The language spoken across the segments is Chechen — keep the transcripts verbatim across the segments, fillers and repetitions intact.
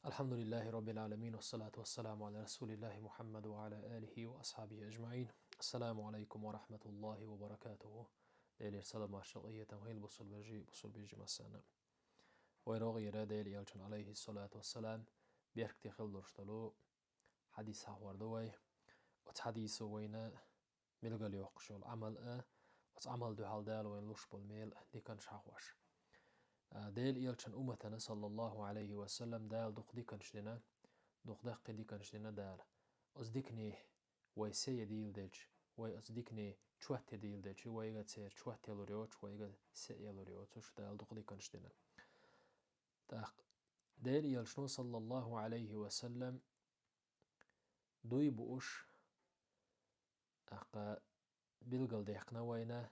الحمد لله رب العالمين، والصلاة والسلام على رسول الله محمد وعلى آله وأصحابه أجمعين. السلام عليكم ورحمة الله وبركاته. Делера салам-маршал, къахетам хилда бусалба вежарий, бусалба йижарий массанена. Вай рогӀера Делан элчан, алейхиссалату вассалам, беркате хила долуш долу хьадис хьахор ду вай. Оцу хьадисо вайна билгалйоккхуш йолу Ӏамал а, оцу Ӏамал дуьхьал Дала вайна луш болу мел а, диканаш хьахош. А, Делан элчан умматана, саллаллаху алейхи ва саллам, Дала дукха диканаш дина, дукха даккхий диканаш дина Дала. Оцу дикане вай саьӀа дийла делча, вай оцу дикане чот ян дийла делча, вайга церан чот ялур йоцуш, вайга саьӀа ялур йоцуш, Дала дукха диканаш дина. ТӀаккха Делан элчано, саллаллаху алейхи ва саллам, дуй бууш, тӀаккха билгалдаьккхина вайна,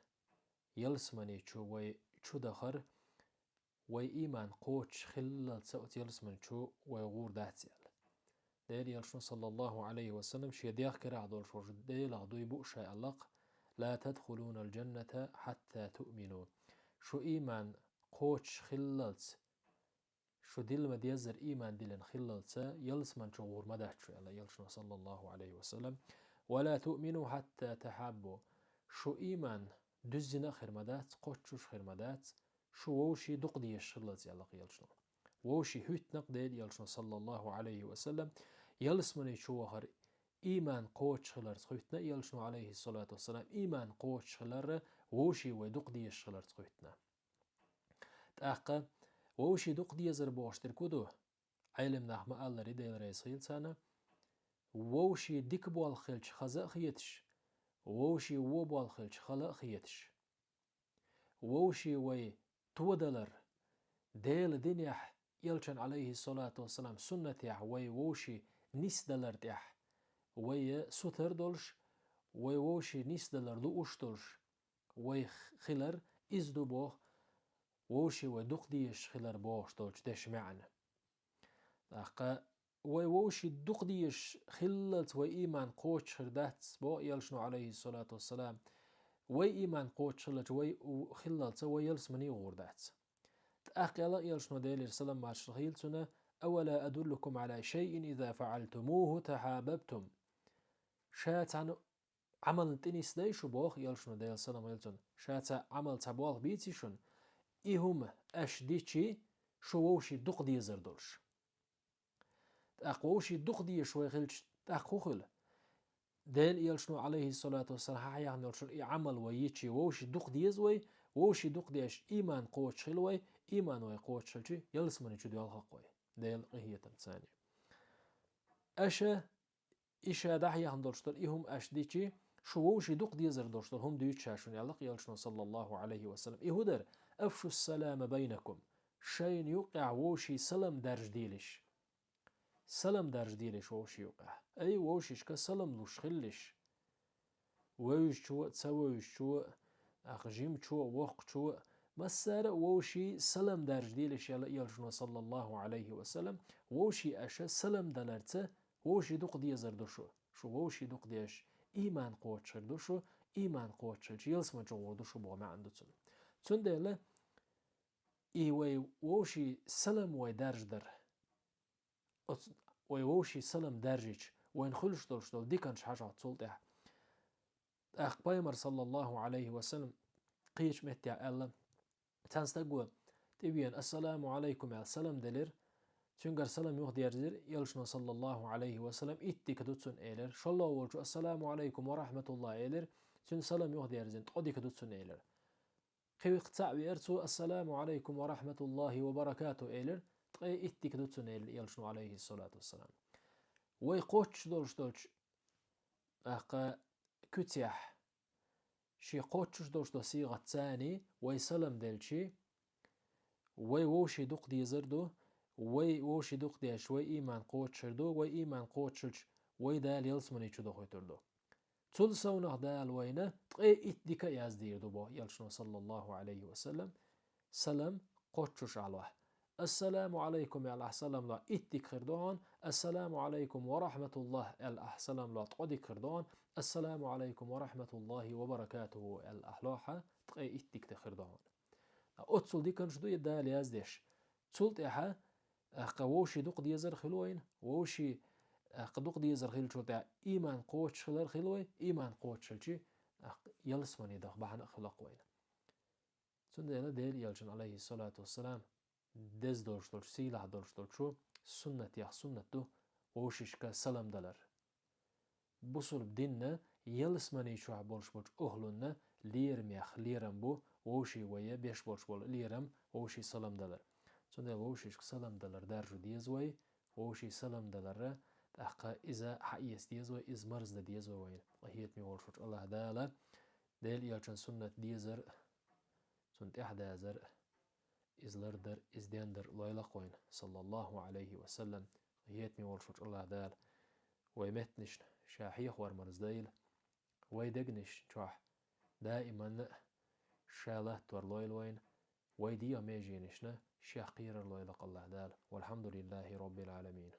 ялсамани чу вай чу дахар, вай ийман кхочуш хиллалца оцу ялсамани чу вай гӀур дац аьлла. Делан элчано, саллаллаху алейхи ва саллам, шен дегӀ карахь долуш волчу Делах дуй буу ша аьлла-кх: «Ла тадхулунал джанната хьатта туъмину». Шу ийман кхочуш хиллалца, шу дилла ма-деззара ийман диллина хиллалца, ялсамани чу гӀур ма дац шу аьлла элчано, саллаллаху алейхи ва саллам. «Ва ла туъмину хьатта тахьаббу». Шу ийман дуьззина а хир ма дац, кхоччуш а хир ма дац, шу вовшийн дукха дезаш хиллалца аьлла-кх элчано. Вовшийн хӀуьттина-кх Делан элчано, саллаллаху алейхи ва саллам, ялсамани чу вахар ийман кхочуш хиларца хӀуьттина элчано, алейхиссалату вассалам, ийман кхочуш хилар вовшийн вай дукха дезаш хиларца хӀуьттина. ТӀаккха вовшийн дукха дезар бохуш дерг хӀун ду? Ӏелам нах ма-аллара, Дела реза хуьлда царна, вовшийн дика болх хилча хаза а хеташ, вовшийн вон болх хилча хала а хеташ, вовшийн вай тодалар, Делан динехь, элчан, алейхиссалату вассалам, суннатехь вай вовшийн нисдалар тӀехь, вай сутара долуш, вай вовшийн нисдалар лууш долуш, вай хилар, иза ду боху вовшийн вай дукха дезаш хилар бохуш долчу дешан маьӀна. ТӀаккха вай вовшийн дукха дезаш хиллалца вай ийман кхочуш хир дац боху элчано, алейхиссалату вассалам. Вай ийман кхочуш хиллалца вай у-, хиллалца вай ялсамани гӀур дац. ТӀаккха аьлла элчано, Делера салам-маршалла хуьлда цунна: «Авала адуллукум ала шайин иза фаъалтумуху тахьабабтум». Ша цхьана Ӏамална тӀе нисдай шу боху элчано, Делан салам хуьлда цунна. Ша цхьа Ӏамал, цхьа болх бийций шуна? И хӀума аша дичи, шу вовшийн дукха дезар долуш. ТӀаккха вовшийн дукха дезаш вай хилча, тӀаккха хӀун хуьлу? Делан элчано, алейхиссалату вассалам, хьахьехна йолчуьра и Ӏамал вай йичи, вовшийн дукха деза вай, вовшийн дукха дезаш ийман кхочуш хила вай, ийман вай кхочуш хилчи, ялсамани чу доьлху-кх вай, Делан къинхетамца. Аша и ша дӀахьехна долуш долу и хӀума аша дичи, шу вовшийн дукха дезар долуш долу хӀума дуьйцу ша шуна, аьлла-кх элчано, саллаллаху алейхи ва саллам. И хӀун дара? «Афшу салама байнакум». Шайна юккъехь вовшийн салам даржаделаш. Салам даржаделаш вовшийн юккъехь. Ай, вовшашка салам луш хилалаш. Вевзачо а, ца вевзачо а, тӀаккха жимачо а, воккхачо а, массара а вовшийн салам даржаделаш, аьлла элчано, саллаллаху алейхи ва саллам. Вовшийн аша салам даларца вовшийн дукха дезар ду шу. Шу вовшийн дукха дезаш, ийман кхочуш хир ду шу, ийман кхочуш хилча, ялсамани чу гӀур ду шу боху маьӀна ду цуьнан. Цундела и вай вовшийн салам вай даржадар, оцу вай вовшийн салам даржийча, вайна хуьлуш долуш долу диканаш хьажахь цул тӀаьхьа. ТӀаккха Пайхамар, саллаллаху алейхи ва саллам, кхечу меттехь аьлла, цхьана стага тӀевеана, «Ассаламу алейкум» аьлла, салам делира. Цуьнгара салам юхадерзира, элчано, саллаллаху алейхи ва саллам, «Итт дика ду цунна», элира. ШолгӀа волчо, «Ассаламу алейкум ва рахматуллах» элира. Цуьнан салам юхадерзина, «Ткъа дика ду цунна» элира. Кхин векх цхьаъ веара цо, «Ассаламу алейкум ва рахматуллахи ва баракату» элира, ткъе итт дика ду цунна элира элчано, алейхиссалату вассалам. Вай кхоччуш долуш долчу, тӀаккха, куьцехь, шен кхоччуш долуш долу сигӀатца вай салам делчи, вай вовшийн дукха дезар ду, вай вовшийн дукха дезаш, вай ийман кхочуш хир ду, вай ийман кхочуш хилча, вай Дала ялсамани чу дохуьйтур ду. Цул совнах Дала вайна ткъе итт дика а яздийр ду боху элчано, саллаллаху алейхи ва саллам, салам кхоччуш ахь лохь. «Ассаламу алейкум» аьлла ахь салам лохь, итт дика хир ду хьуна, «Ассаламу алейкум ва рахматуллах» аьлла ахь салам лохь, ткъа дика хир ду хьуна, «Ассаламу алейкум ва рахматуллахи ва баракатуху» аьлла ахь лохь, ткъе итт дика хир ду хьуна. Оццул диканаш ду и Дала яздеш. Цул тӀаьхьа ТӀаккха вовший дукха дезар хила вайна, вовший, тӀаккха дукха дезар хилчул тӀехьа иман кхочуш хилар хила вай, иман кхочушхилчи, тӀаккха ялсамани даха бахьана а хила вайна. Цундела Дела Элчан, алейхиссалату вассалам, деза долуш долчу, сийлахь долуш долчу суннатех суннат ду вовшишка салам далар. Бусулба динна ялсамани чохь болуш болчу охлунна лерамех лерам бу вовший вайя беш болуш болу лерам вовший салам далар. Цундела вовшишка салам далар даржу деза вай, вовший салам даларра, тӀаккха иза хьаэца деза вай, иза марздан деза вай вайна. Къахетаме волуш волчу Аллах Дала, Дела Элчан суннат дезар, цунна тӀаьхьадазар, иза лардар, иза дендар лойла-кх вайна, саллаллаху алейхи ва саллам, къахетаме волуш волчу Аллах Дала. Вай меттанашна ша хьехор марздайла, вай дегнаш чохь даиманна а ша латтор лойла вайна, вай дегӀан меженашна шех кхерар лойла-кх Аллах Дала. Валхьамдулиллахи роббил Ӏаламин.